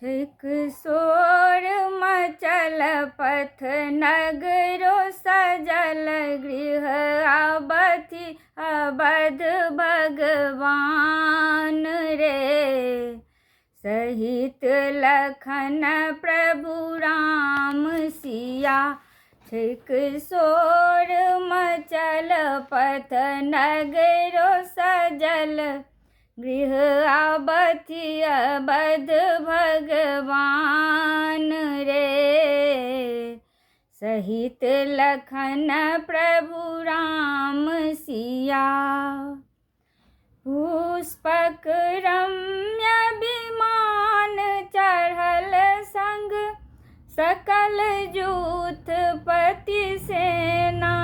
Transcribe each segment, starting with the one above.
छैक शोर मचल पथ नगरो सजल गृह आबथि अबध भगवान रे। सहित लखन प्रभु राम सिया, छैक शोर मचल पथ नगरो सजल गृह आबथि अबध भगवान रे। सहित लखन प्रभु राम सिया। पुष्पक रम्य विमान चढ़ल संग सकल जूथ पति सेना।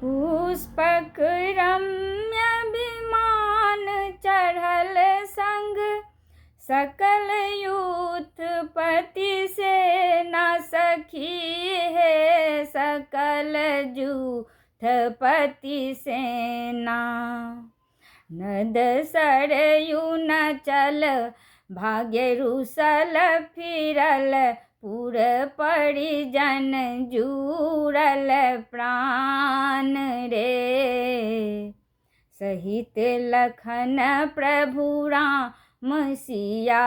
पुष्पक रम्य विमान चढ़ल संग सकल यूथ पति सेना सखी हे, सकल जूथ पति सेना। नद सरयू न चल भाग्य रुसल फिरल पुर परिजन जुड़ल प्राण रे। सहित लखन प्रभु राम सिया,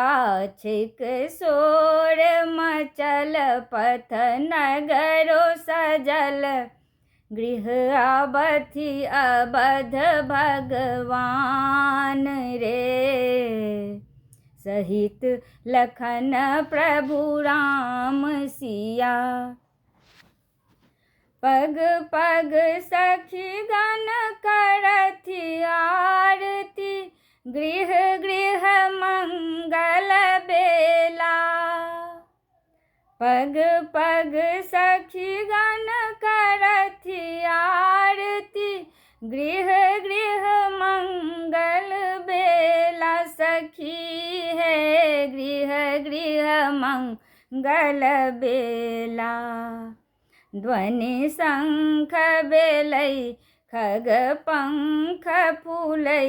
छैक शोर मचल पथ नगरो सजल गृह आबथि अबध भगवान रे। सहित लखन प्रभु राम सिया। पग पग सखी गण करथि आरती गृह गृह मंगल बेला। पग पग सखी गण करथि आरती गृह गृह मंगल बेला सखी हे, गृह गृह मंगल बेला। ध्वनि शंख बेलै खग पंख फूलै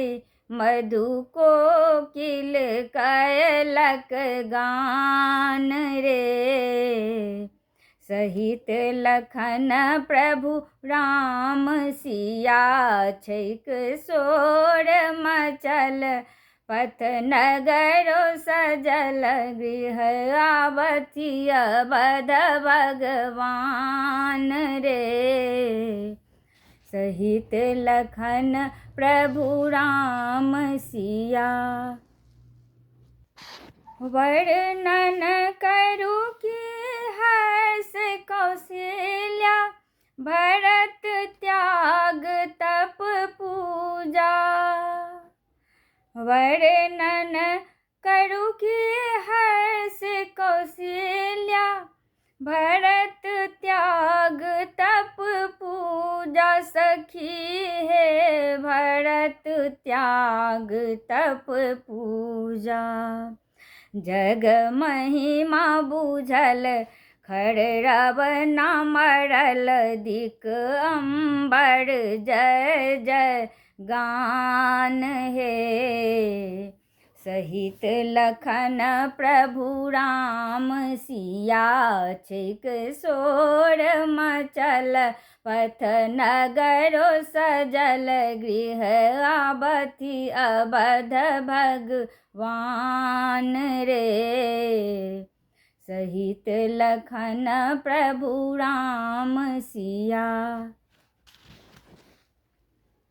मधु कोकिल कयलक गान रे। सहित लखन प्रभु राम सिया, छैक शोर मचल पथ नगरो सजल गृह आबथि अबध भगवान रे। सहित लखन प्रभु राम सिया। वर्णन करू की हर्ष कौशल्या भरत त्याग तप पूजा। वर्णन करू की हर्ष कौशल्या भरत त्याग तप पूजा सखी हे, भरत त्याग तप पूजा। जग महिमा बुझल खर रावण मरल दिक अम्बर जय जय गान हे। सहित लखन प्रभु राम सिया, छैक शोर मचल पथ नगरो सजल गृह आबथि अबध भगवान रे। सहित लखन प्रभु राम सिया।